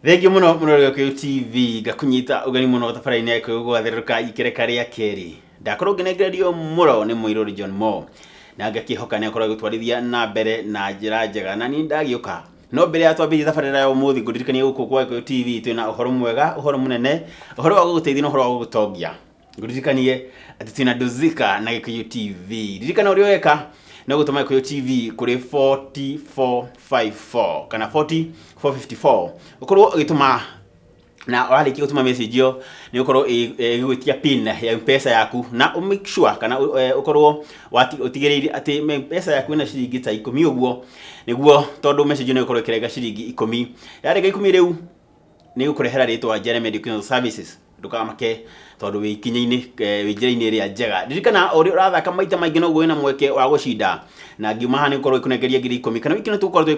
Thengiũ mũno mũrori wa Gĩkũyũ TV, ngakũnyita ũgeni mũno tabarĩra-inĩ ya Gĩkũyũ gwatherũka ikereka rĩa kerĩ. Ndakorwo ngĩnengererio mũro nĩ mũirũri John Mo na ngakĩhoka nĩ akorwo agĩtwarithia na mbere na njĩra njega na niĩ ndagĩũka. No mbere ya twambĩrĩrie tabarĩra ya ũmũthĩ ngũririkanie gũkũ kwa Gĩkũyũ TV twĩna ũhoro mwega, ũhoro mũnene, ũhoro wa gũgũteithia na ũhoro wa gũgũtongia. Ngũririkanie atĩ twĩna Duzika na Gĩkũyũ TV. Ririkana ũrĩa ũreka no gũtũma Gĩkũyũ TV kũrĩ 4454 kana 4454 ũkorwo ũgĩtũma na warĩkia gũtũma message ĩyo nĩ ũkorwo ĩgĩgwĩtia pin ya mpesa yaku na ũ make sure kana ũkorwo ũtigĩrĩire atĩ mpesa yaku ĩna ciringi ta ikũmi ũguo nĩguo tondũ message ĩyo nĩ ĩgũkorwo ĩkĩrenga ciringi ikũmi yarenga ikũmi rĩu nĩ gũkũrehera rĩtwa Jeremy Educational Services ndũkamake tondũ wĩ ikinya-inĩ wĩ njĩra-inĩ ĩrĩa njega ririkana o ũrĩa ũrathaka maita maingĩ noguo wĩna mweke wa gũcinda na ngiuma haha nĩ gũkorwo ĩkũnengeria 10,000 kana wiki ĩno tũgũkorwo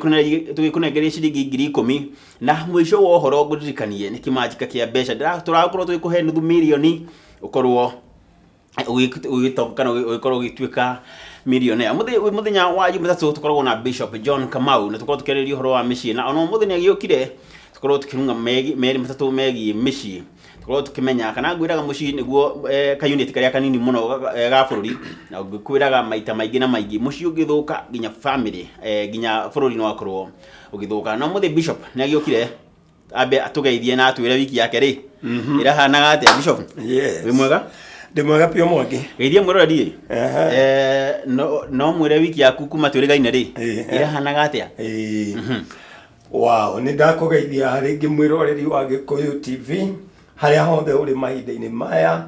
tũgĩkũnengeria ciringi 10,000 na mũico wa ũhoro ngũririkanie nĩ kĩmanjĩka kĩa mbeca tũrakorwo tũgĩkũhe nuthu mirioni ũkorwo ũgĩtonga kana ũgĩkorwo ũgĩtuĩka millionaire. Mũthenya wa Jumatatũ tũkoragwo na Bishop John Kamau na tũkorwo tũkĩarĩrĩria ũhoro wa mĩciĩ na ona ũmũthĩ nĩ agĩũkire tũkorwo tũkĩrung'a merĩ matatũ megiĩ mĩciĩ tũkorwo tũkĩmenya kana ngwĩraga mũciĩ nĩguo ka unit karĩa kanini mũno ga bũrũri na ngĩkwĩraga maita maingĩ na maingĩ mũciĩ ũngĩthũka nginya family nginya bũrũri no wakorwo ũgĩthũka. Na ũmũthĩ Bishop nĩ agĩũkire ambe atũgeithie na atwĩre wiki yake rĩ ĩrahanaga atĩa Bishop? Yes. Wĩ mwega? Ndĩ mwega biũ Mwangi. Geithia mwĩroreri ĩ. No mwĩre wiki yaku kuma twĩrĩgaine rĩ ĩrahanaga atĩa? Ĩĩ. Wow, nĩ ndakũgeithia rĩngĩ mwĩroreri wa Gĩkũyũ TV harĩa hothe ũrĩ mahinda-inĩ maya.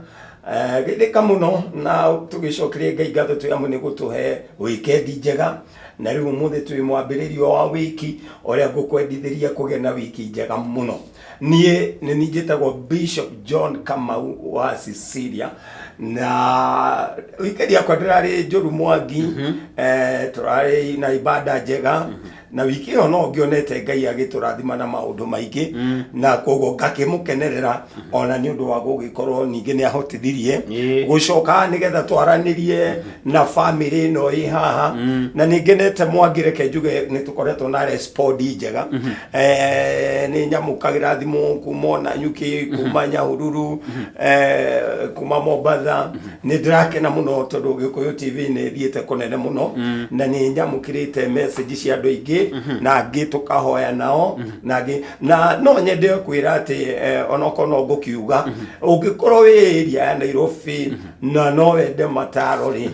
Geithĩka mũno na tũgĩcokerie Ngai ngatho twĩ hamwe nĩ gũtũhe wikendi njega. Na rĩu ũmũthĩ twĩ mwambĩrĩrio wa wiki ũrĩa ngũkwendithĩria kũgĩa na wiki njega mũno. Niĩ nĩ niĩ njĩtagwo Bishop John Kamau wa Cecilia na wikendi yakwa ndĩrarĩ njũru Mwangi. Tũrarĩ na ibada njega na wiki ĩyo no ngĩonete Ngai agĩtũrathima na maũndũ maingĩ na koguo ngakĩmũkenerera ona nĩ ũndũ wa gũgĩkorwo ningĩ nĩ ahotithirie gũcoka nĩgetha twaranĩrie na famĩlĩ ĩno ĩ haha. Na nĩ ngenete Mwangi, reke njuge nĩ tũkoretwo na respondi njega. Nĩ nyamũkagĩra thimũ kuma ona Nyuki, kuma Nyahururu, kuma Mombatha. Nĩ ndĩrakena mũno tondũ Gĩkũyũ TV nĩ ĩthiĩte kũnene mũno na nĩ nyamũkĩrĩte message cia andũ aingĩ na angĩ tũkahoya nao na angĩ na no nyende kwĩra atĩ onokorwo no ngũkiuga ũngĩkorwo wĩ area ya Nairobi na no wende mataro rĩ,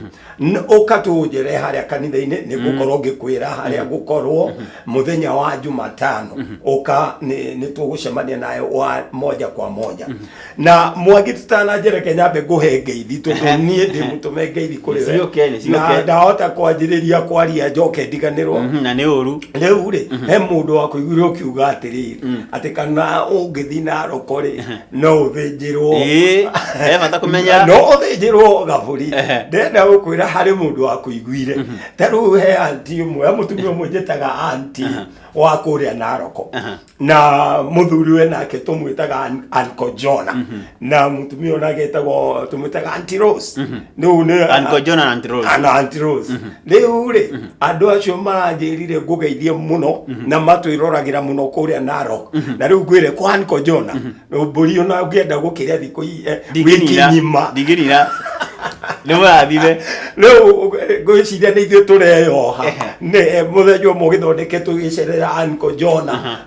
ũka tũnjere harĩa kanitha-inĩ nĩ ngũkorwo ngĩkwĩra harĩa ngũkorwo mũthenya wa Jumatano. Ũka nĩ tũgũcemania nawe wa moja kwa moja. Na Mwangi, tutananjereke nyambe ngũhe ngeithi tondũ niĩ ndĩ mũtũme ngeithi kũrĩ we. Nĩciũke, nĩciũke. Na ndahota kwanjĩrĩria kwaria njoke ndiganĩrwo. Na nĩ ũru. Rĩu rĩ, he mũndũ wakũiguire ũkiuga atĩrĩrĩ atĩ kana ũngĩthiĩ Naroko rĩ no ũthĩnjĩrwo. Ĩĩ, he bata kũmenya. No ũthĩnjĩrwo gabũri. Ndĩrenda gũkwĩra harĩ mũndũ wakũiguire ta rĩu he anti ũmwe, he mũtumia ũmwe njĩtaga anti wa kũrĩa Naroko na mũthuri we nake tũmwĩtaga Uncle Jonah na mũtumia ũyũ nake etagwo tũmwĩtaga Auntie Rose. Rĩu nĩ Uncle John na Auntie Rose. Na Auntie Rose. Rĩu rĩ, andũ acio maranjĩrire ngũgeithie mũno na matwĩroragĩra mũno kũrĩa Narok. Na rĩu ngwĩre kwa Uncle Jonah mbũri ona ũngĩenda gũkĩrĩa thikũ wiki Ndingĩnina. ng'ima. Ndingĩnina. Nĩ mũrathime. Rĩu ngwĩciria nĩ ithuĩ tũreyoha nĩ mũthenya ũmwe ũgĩthondeke tũgĩcerera Uncle Jonah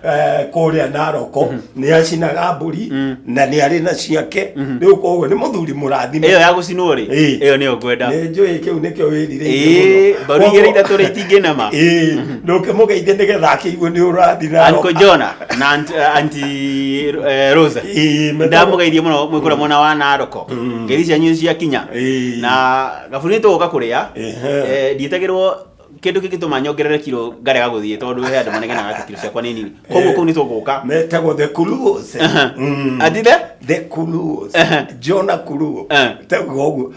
kũrĩa Naroko. Nĩ acinaga mbũri na nĩ arĩ na ciake rĩu, koguo nĩ mũthuri mũrathime. Ĩyo ya gũcinwo rĩ, Ĩĩ. ĩyo nĩyo ngwenda. Nĩ njũĩ kĩu nĩkĩo wĩrirĩirie Ĩĩ, mũno. mbaru igĩrĩ ithatũ rĩ itingĩnema. Ĩĩ, ndũkĩmũgeithie nĩgetha akĩigue nĩ ũrathi Narok. Uncle Jonah na Auntie Rose. Ĩĩ, Ndamũgeithie mũno mwĩ kũrĩa mwena wa Naroko. Ngeithi cianyu ciakinya. Na gaburi nĩ tũgũka kũrĩa. Ndiĩtagĩrwo kĩndũ kĩngĩtũma nyongerere kiro ngarega gũthiĩ tondũ he andũ manegenaga atĩ kiro ciakwa nĩ nini. Koguo kũu nĩ tũgũka. Metagwo the Kuluos. Ati the? The Kuluos. Jonah Kuluo. Tagwo ũguo.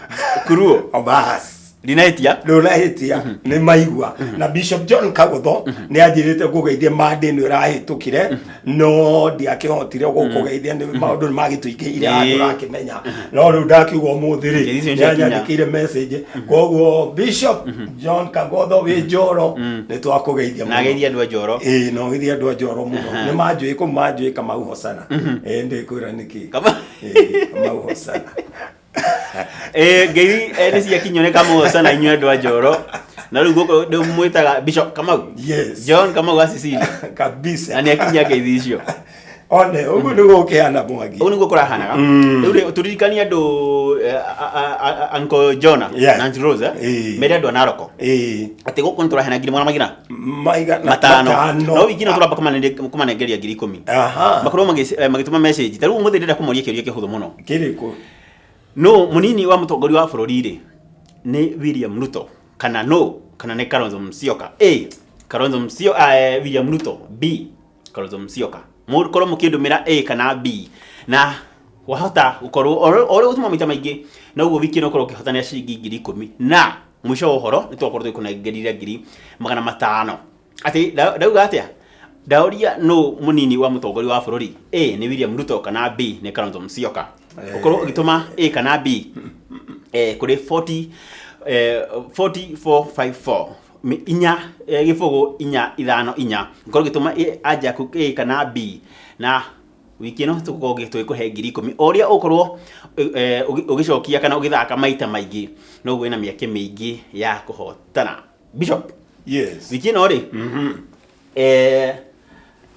Kuruo. Bas. Ndinahĩtia. Ndũnahĩtia, nĩ maigua. Na Bishop John Kagutho nĩ anjĩrĩte ngũgeithie Monday ĩno ĩrahĩtũkire, no ndiakĩhotire gũkũgeithia nĩ maũndũ nĩ magĩtũingĩhire handũ ũrakĩmenya. No rĩu ndakiuga ũmũthĩ rĩ, Ngeithi icio nĩ nĩciakinya. anyandĩkĩire message. Koguo Bishop John Kagotho wĩ Njoro, nĩ twakũgeithia Na ageithie andũ a Njoro. Ĩĩ, no geithie andũ a Njoro mũno. Nĩ manjũĩ kũu, manjũĩ Kamau Hosana. Ĩĩ, ndĩkwĩra nĩkĩ. Ĩĩ, Kamau Hosana. Ngeithi nĩ ciakinyio nĩ Kamau Hosana, inyuĩ andũ a Njoro. Na rĩu gũkũ ndĩmwĩtaga Bishop Kamau. Yes. John Kamau wa Sicilia. Kabisa. Na nĩ akinyia ngeithi icio. One ũguo nĩguo ũkĩhana, Mwangi. Ũguo nĩguo kũrahanaga. Rĩu rĩ, tũririkanie andũ Uncle Jonah na Auntie Rose, mere andũ a Naroko atĩ gũkũ nĩ tũraheana ngiri magana maigana? Maigana? 500. No wiki ĩno tũramba kũmanengeria 10,000. Makorwo magĩtũma message. Ta rĩu ũmũthĩ ndĩrenda kũmoria kĩũria kĩhũthũ mũno. Kĩrĩkũ? No mũnini wa mũtongoria wa bũrũri rĩ, nĩ William Ruto kana no kana nĩ Kalonzo Musyoka? A, Kalonzo Musyoka, William Ruto; B, Kalonzo Musyoka. Mũkorwo mũkĩndũmĩra A kana B, na wahota gũkorwo o ũrĩa gũtũma maita maingĩ, noguo wiki ĩno ũkorwo ũkĩhotanĩra ciringi 10,000. Na mũico wa ũhoro nĩ tũgakorwo tũgĩkũnengerire 500,000. Atĩ ndauga atĩa? Ndaũria, nũ mũnini wa mũtongoria wa bũrũri? A nĩ William Ruto kana B nĩ Kalonzo Musyoka? Ũkorwo ũgĩtũma A kana B kũrĩ 40 4454, 4 0 4 5 4. Ũkorwo ũgĩtũma anja yaku A kana B, na wiki ĩno tũgũkorwo tũgĩkũhe 10,000. O ũrĩa ũgũkorwo ũgĩcokia kana ũgĩthaka maita maingĩ, noguo wĩna mĩeke mĩingĩ ya kũhotana. Bishop, wiki ĩno rĩ,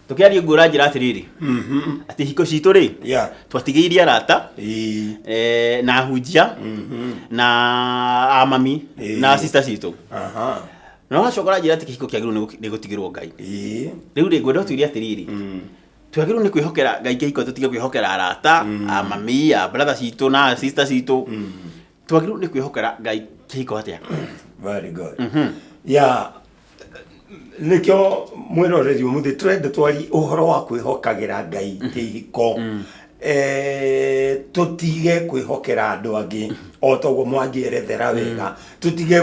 tũkĩaria ũguo ũranjĩra atĩrĩrĩ, atĩ hiko citũ rĩ, twatigĩirie arata na ahunjia na amami na sister citũ. Na ũgacoka ũranjĩra atĩ kĩhiko kĩagĩrĩirwo nĩ gũtigĩrwo Ngai. Rĩu rĩ, ngwenda ũtwĩre atĩrĩrĩ, twagĩrĩirwo nĩ kwĩhokera Ngai kĩhiko, tũtige kwĩhokera arata, amami, a brother citũ na sister citũ? Twagĩrĩirwo nĩ kwĩhokera Ngai kĩhiko atĩa? Very good. Yeah, nĩkĩo mwĩroreri ũmũthĩ tũrenda twari ũhoro wa kwĩhokagĩra Ngai kĩhiko, tũtige kwĩhokera andũ angĩ. O toguo mwangĩerethera wega, tũtige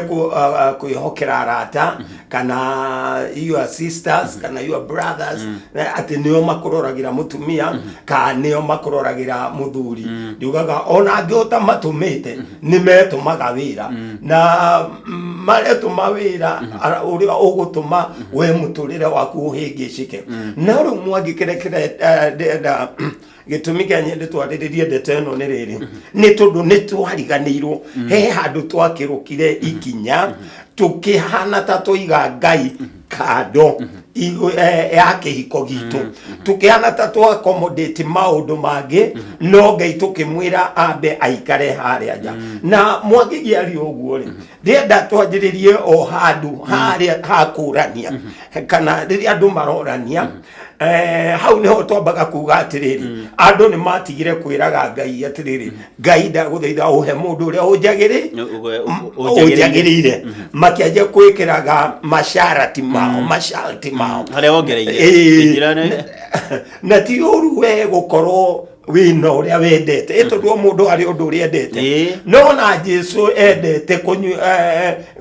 kwĩhokera arata kana your sisters kana your brothers, atĩ nĩo makũroragĩra mũtumia kana nĩo makũroragĩra mũthuri. Ndiugaga ona angĩhota matũmĩte, nĩ metũmaga wĩra na maretũma wĩra ũrĩa ũgũtũma we mũtũrĩre waku ũhĩngĩcĩke. No rĩu Mwangi, kĩrĩa ndĩrenda, gĩtũmi kĩa nyende twarĩrĩrie ndeto ĩno nĩ rĩrĩ, nĩ tondũ nĩ twariganĩirwo he handũ twakĩrũkire ikinya tũkĩhana ta twaiga Ngai kando ya kĩhiko gitũ, tũkĩhana ta twa accommodate maũndũ mangĩ, no Ngai tũkĩmwĩra ambe aikare harĩa nja. Na mwangĩgĩaria ũguo rĩ, ndĩrenda twanjĩrĩrie o handũ harĩa hakũrania kana rĩrĩa andũ marorania, hau nĩho twambaga kuga atĩrĩrĩ, andũ nĩ matigire kwĩraga Ngai atĩrĩrĩ, "Ngai, ndagũthaitha ũhe mũndũ ũrĩa ũnjagĩrĩire." Ũnjagĩrĩire. Makĩanjia kwĩkĩraga masharti mao. Harĩa wongereire. Njĩra Na ti ũru we gũkorwo wĩna ũrĩa wendete, ĩ tondũ o mũndũ harĩ ũndũ ũrĩa endete. No na Jesu endete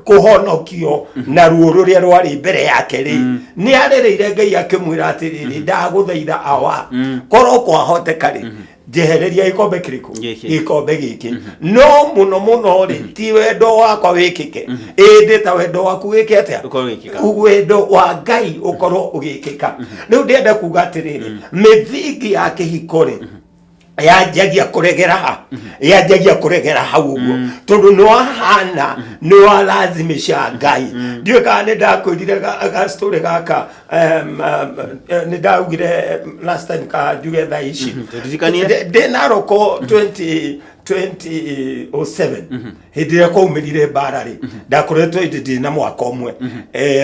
kũhonokio na ruo rũrĩa rwarĩ mbere yake rĩ, nĩ arereire Ngai akĩmwĩra atĩrĩrĩ, "Ndagũthaitha Awa, korwo kwahoteka rĩ, njehereria gĩkombe kĩrĩkũ?" Gĩkĩ. Gĩkombe gĩkĩ. No mũno mũno rĩ, ti wendo wakwa wĩkĩke, ĩndĩ ta wendo waku wĩke atĩa? Ũkorwo ũgĩkĩka. Wendo wa Ngai ũkorwo ũgĩkĩka. Rĩu ndĩrenda kuga atĩrĩrĩ, mĩthingi ya kĩhiko rĩ, yanjagia kũregera ha, yanjagia kũregera hau ũguo, tondũ nĩ wahana nĩ walazimisha Ngai. Ndiũĩ kana nĩ ndakwĩrire ga story gaka, nĩ ndaugire last time ka njuge thaa ici. Tũririkanie. Ndĩ Naroko 20 2007, hĩndĩ ĩrĩa kwaumĩrire mbara rĩ, ndakoretwo ĩndĩ ndĩ na mwaka ũmwe,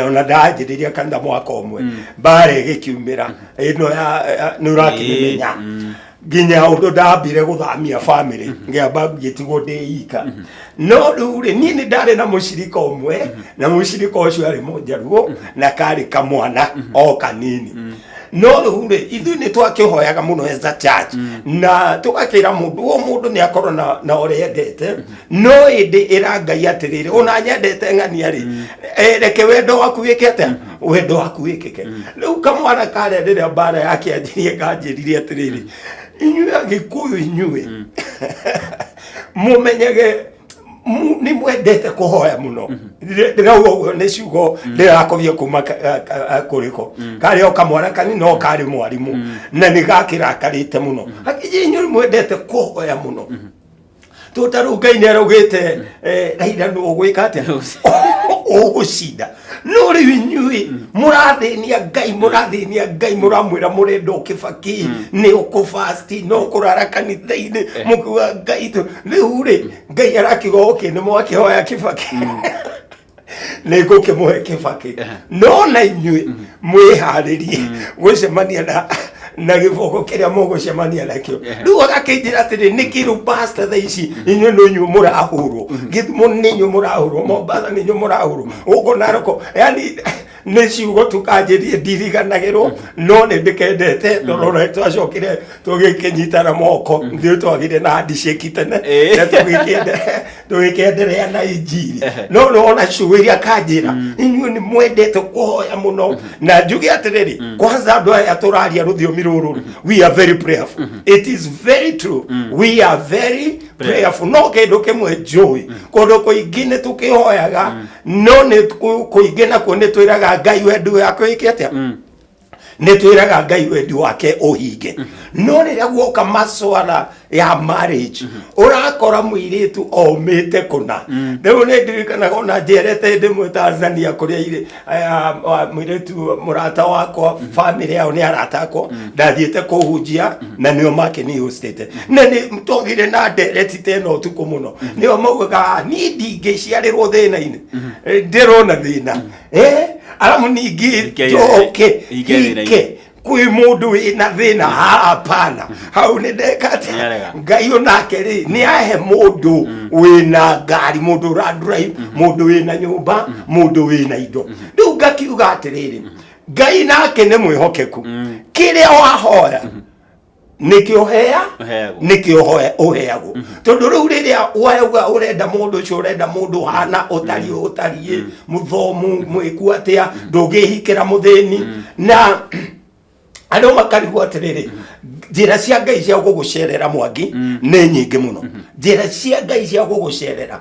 ona ndanjĩrĩria kanitha mwaka ũmwe, mbara ĩgĩkiumĩra ĩno ya nĩ ũrakĩmĩmenya, nginya ũndũ ndambire gũthamia family, ngĩamba ngĩtigwo ndĩ ika. No rĩu rĩ, niĩ nĩ ndarĩ na mũcirika ũmwe, na mũcirika ũcio arĩ Mũnjaruo na karĩ kamwana o kanini. No rĩu rĩ, ithuĩ nĩ twakĩhoyaga mũno as a church, na tũgakĩra mũndũ o mũndũ nĩ akorwo na ũrĩa endete, no ĩndĩ ĩra Ngai atĩrĩrĩ, ona nyendete ng'ania rĩ, reke wendo waku wĩke atĩa, wendo waku wĩkĩke. Rĩu kamwana karĩa rĩrĩa mbara yakĩanjirie kanjĩrire atĩrĩrĩ, inyuĩ Agĩkũyũ, inyuĩ mũmenyage nĩ mwendete kũhoya mũno. Ndĩrauga ũguo nĩ ciugo ndĩrakobia kuma kũrĩko karĩ o kamwana kanini no karĩ mwarimũ na nĩ gakĩrakarĩte mũno, akĩnjĩra inyuĩ mwendete kũhoya mũno, tondũ ta rĩu Ngai nĩ araugĩte Raila nĩ ũgwĩka atĩa, ũgũcinda, no rĩu inyuĩ mũrathĩnia Ngai, mũrathĩnia Ngai, mũramwĩra mũrenda o Kĩbaki, nĩ ũkũfasti no kũrara kanitha-inĩ mũkiuga Ngai rĩu rĩ, Ngai arakiuga okay, nĩ mwakĩhoya Kĩbaki, nĩ ngũkĩmũhe Kĩbaki, no na inyuĩ mwĩharĩrie gũcemania na gĩboko kĩrĩa mũgũcemania nakĩo. Rĩu agakĩnjĩra atĩrĩ, nĩkĩ rĩu pastor thaa ici inyuĩ no inyuĩ mũrahũrwo Gĩthumo, nĩ inyuĩ mũrahũrwo Mombatha, nĩ inyuĩ mũrahũrwo gũkũ Naroko? Yani nĩ ciugo tukanjĩrie ndiriganagĩrwo, no nĩ ndĩkendete tondũ nĩ twacokire tũgĩkĩnyitana moko, ithuĩ twagire na handshake tene na tũgĩkĩenderea na injiri. No nĩwona ciugo iria kanjĩra, inyuĩ nĩ mwendete kũhoya mũno. Na njuge atĩrĩrĩ, kwanza andũ aya tũraria rũthiomi rũrũ, we are very prayerful. It is very true, we are very prayerful. No kĩndũ kĩmwe njũĩ, kũndũ kũingĩ nĩ tũkĩhoyaga, no nĩ kũingĩ nakuo nĩ twĩraga Ngai wendi wake wĩke atĩa, nĩ twĩraga Ngai wendi wake ũhinge. No rĩrĩa guoka maswala ya marriage, ũrakora mũirĩtu omĩte kũna. Rĩu nĩ ndirikanaga ona njerete hĩndĩ ĩmwe Tanzania kũrĩa irĩ mũirĩtu mũrata wakwa, family yao nĩ arata akwa, ndathiĩte kũhunjia na nĩo makĩnihostĩte, na nĩ twagire na ndereti ta ĩno ũtukũ mũno. Nĩo maugaga, "Ah, niĩ ndingĩciarĩrwo thĩna-inĩ. Ndĩrona thĩna. Arabu ningĩ njoke hike thĩna-inĩ. Hike kwĩ mũndũ wĩna thĩna. Hapana, hau nĩ ndeka atĩa? Nĩarega. Ngai onake rĩ, nĩ ahe mũndũ wĩna ngari, mũndũ ũradrive, mũndũ wĩna nyũmba, mũndũ wĩna indo. Rĩu ngakiuga atĩrĩrĩ, Ngai nake nĩ mwĩhokeku, kĩrĩa wahoya nĩkĩo hea Ũheagwo. Nĩkĩo ũheagwo, tondũ rĩu rĩrĩa wauga ũrenda mũndũ ũcio, ũrenda mũndũ hana ũtariĩ ũtariĩ, mũthomu, mwĩku atĩa, ndũngĩhikĩra mũthĩni, na andũ makarigwo atĩrĩrĩ, njĩra cia Ngai cia gũgũcerera, Mwangi, nĩ nyingĩ mũno, njĩra cia Ngai cia gũgũcerera.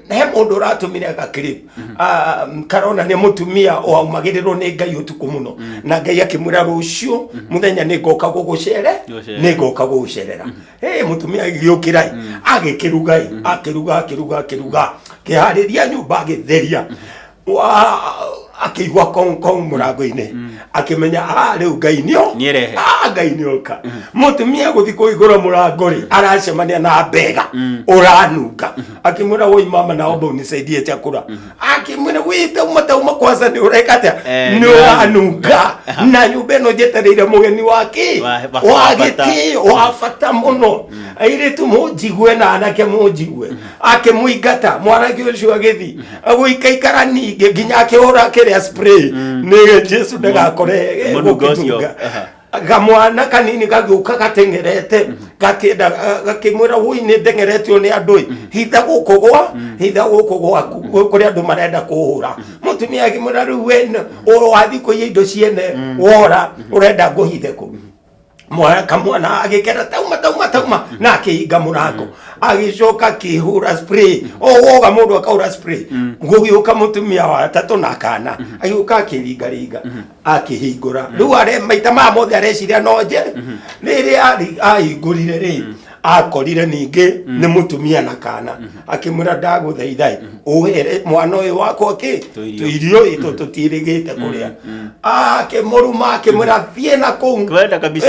He mũndũ ũratũmire gaclip karonania mũtumia waumagĩrĩrwo nĩ Ngai ũtukũ mũno, na Ngai akĩmwĩra rũciũ mũthenya nĩ ngoka gũgũcere Gũcerera. Nĩ ngoka gũgũcerera. Hey, mũtumia agĩũkĩra agĩkĩruga, akĩruga, akĩruga, akĩruga, akĩharĩria nyũmba, agĩtheria. Akĩigua kong kong mũrango-inĩ, akĩmenya, ah, rĩu Ngai nĩo Nĩerehe. Ah, Ngai nĩoka. Mũtumia gũthiĩ kũhingũra mũrango rĩ, aracemania na mbega ũranunga. Akĩmwĩra, woi mama, naomba unisaidie chakula. Akĩmwĩra, wĩ tauma tauma, kwanza nĩ ũreka atĩa? Nĩ ũranunga na nyũmba ĩno njetereire mũgeni wa kĩ wa wa bata. gĩtĩo, wa bata mũno. Airĩtu mũnjigue na anake mũnjigue. Akĩmũingata, mwanake ũcio agĩthi gũikaikara ningĩ nginya akĩhũra kĩrĩa spray nĩ Jesu ndagakore Mũnungo ũcio. gũkĩnunga. Gamwana kanini gagĩũka gateng'erete gakĩenda, gakĩmwĩra, wũi, nĩ ndeng'eretio nĩ andũ ĩ, hitha gũkũ gwa hitha gũkũ gwaku, kũrĩ andũ marenda kũhũra. Mũtumia akĩmwĩra, rĩu we wathiĩ kũiya indo ciene wora, ũrenda ngũhithe kũ? Mwana kamwana agĩkera, tauma tauma tauma, na akĩhinga mũrango, agĩcoka akĩhũra spray o woga mũndũ akahũra spray. Gũgĩũka mũtumia wa gatatũ na kana, agĩũka akĩringaringa, akĩhingũra. Rĩu are maita maya mothe areciria no nje. Rĩrĩa ahingũrire rĩ, akorire ningĩ nĩ mũtumia na kana. Akĩmwĩra, ndagũthaitha ĩ, ũhere mwana ũyũ wakwa kĩ Tũirio. Tũirio ĩ, tũ tũtiĩrĩgĩte kũrĩa. Akĩmũruma, akĩmwĩra, thiĩ na kũu. Kwenda kabisa.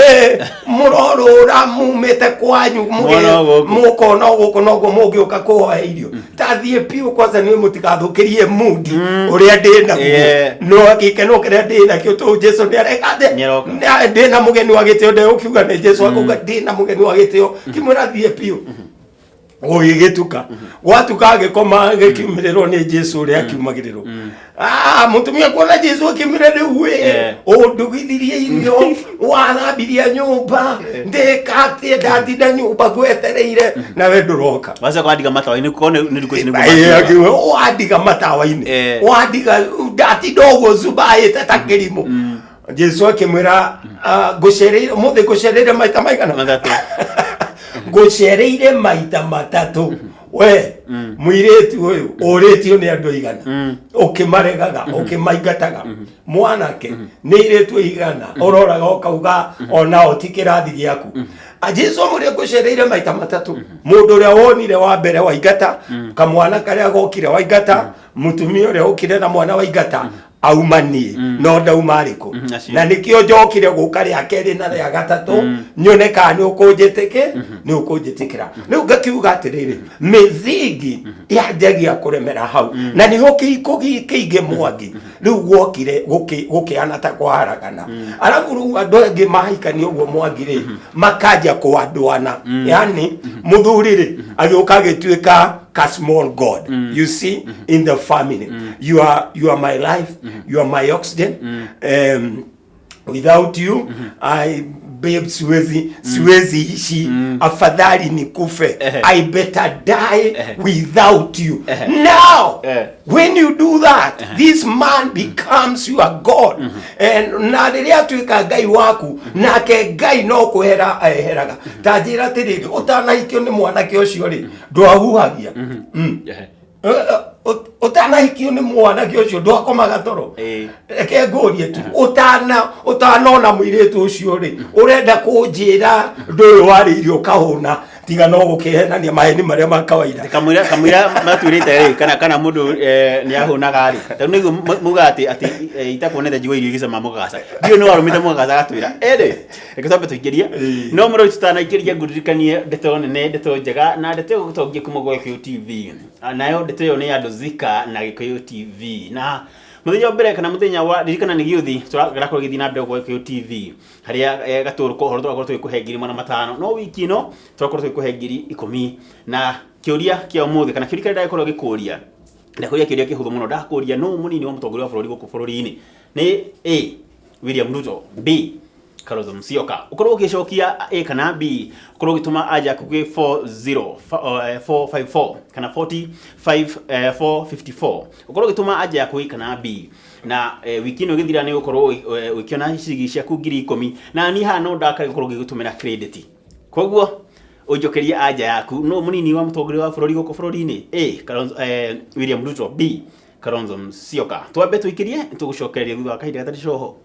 Mũrorũra mumĩte kwanyu Mwona o gũkũ. Mũkona o gũkũ noguo mũngĩũka kũhoya irio. Tathiĩ biũ, kwanza niĩ mũtigathũkĩrie mundi ũrĩa ndĩ naguo. No gĩkeno kĩrĩa ndĩ nakĩo tũ Jesu nĩ areka atĩa? Nĩaroka. Ndĩ na mũgeni wa gĩtĩo, ndegũkiuga nĩ Jesu, akauga ndĩ na mũgeni wa gĩtĩo, kĩmwĩra thiĩ biũ. Gũgĩgĩtuka, gwatuka agĩkoma, gĩkiumĩrĩrwo nĩ Jesu ũrĩa akiumagĩrĩrwo. Ah, mũtumia kuona Jesu akiumĩra rĩu ĩ, ũndugithirie irio, wathambirie nyũmba, ndĩkatĩ ndatinda nyũmba ngwetereire nawe ndũroka. Wacoka wandiga matawa-inĩ, korwo nĩ thikũ ici nĩguo Eh, makiuga. akiuga, wandiga matawa-inĩ, wandiga ndatinda ũguo cubaĩte ta kĩrimũ. Jesu akĩmwĩra, "Ah, ngũcereire ũmũthĩ, ngũcereire maita maigana?" Matatũ. Ngũcereire maita matatũ, we mũirĩtu ũyũ ũrĩtio nĩ andũ aigana ũkĩmaregaga, ũkĩmaingataga? Mwanake nĩ irĩtu igana ũroraga ũkauga onao ti kĩrathi gĩaku. Ah, Jesu amũrĩa, ngũcereire maita matatũ, mũndũ ũrĩa wonire wa mbere waingata, kamwana karĩa gokire waingata, mũtumia ũrĩa ũkire na mwana waingata, auma niĩ no ndauma arĩkũ? Acio. Na nĩkĩo njokire gũka rĩa kerĩ na rĩa gatatũ, nyone kana nĩ ũkũnjĩtĩkĩ, nĩ ũkũnjĩtĩkĩra. Rĩu ngakiuga atĩrĩrĩ, mĩthingi yanjagia kũremera hau, na nĩho kĩhiko kĩingĩ Mwangi rĩu gwokire gũkĩhana ta kwaharagana. Arabu rĩu andũ angĩ mahikania ũguo, Mwangi rĩ, makanjia kũandwana, yani mũthuri rĩ agĩũka agĩtuĩka ka small god, you see, in the family. You are my life, you are my oxygen, without you, I, babe, siwezi ishi, afadhali nikufe, I better die without you. Now when you do that, this man becomes your god, and na rĩrĩa atuĩka ngai waku, nake ngai no kwehera eheraga. Ta njĩra atĩrĩrĩ, ũtanahikio nĩ mwanake ũcio rĩ, ndwahuhagia? Ũtanahikio nĩ mwanake ũcio ndwakomaga toro? Reke ngũrie tu, ũtanona mũirĩtu ũcio rĩ, ũrenda kũnjĩra ndũyũ warĩirio ũkahũna, tiga no gũkĩhenania maheni marĩa ma kawaida? Kamũira matuĩrĩte rĩ, kana mũndũ nĩ ahũnaga rĩ, tondũ nĩguo mugaga atĩ itakuonete njigua irio igĩcama mũgagaca, ndiũĩ nĩ warũmĩte mũgagaca agatwĩra ĩrĩ. Reke twambe tũingĩrie, no mũrori tutanaingĩria ngũririkanie ndeto nene, ndeto njega na ndeto ĩgũgũtongia kuma gwa Gĩkũyũ TV. Ah, nayo ndeto ĩyo nĩ ya Ndũzika na Gĩkũyũ TV, na mũthenya wa mbere kana mũthenya wa ririkana nĩ gĩũthi tũrakorwo gĩthiĩ na mbere gwa Gĩkũyũ TV, harĩa gatũrũ ka ũhoro tũrakorwo tũgĩkũhe 1500, no wiki ĩno tũrakorwo tũgĩkũhe 10,000. Na kĩũria kĩa ũmũthĩ kana kĩũria kĩrĩa ndagĩkorwo gĩkũria, ndakũria kĩũria kĩhũthũ mũno, ndakũria nũ mũnini wa mũtongoria wa bũrũri gũkũ bũrũri-inĩ? Nĩ A William Ruto, B Kalonzo Musyoka? Ũkorwo ũgĩcokia A kana B, ũkorwo ũgĩtũma anja yaku gwĩ 40454 kana 45 454, ũkorwo ũgĩtũma anja yaku A kana B, na wiki ĩno ĩgĩthira nĩ ũgũkorwo ũkĩona ciringi ciaku 10,000. Na niĩ haha no ndakare gũkorwo ngĩgũtũmĩra credit, koguo ũnjokerie anja yaku, no mũnini wa mũtongoria wa bũrũri gũkũ bũrũri-inĩ? A Kalonzo, William Ruto, B Kalonzo Musyoka. Twambe tũikĩrie, tũgũcokereria thutha wa kahinda gatarĩ coho.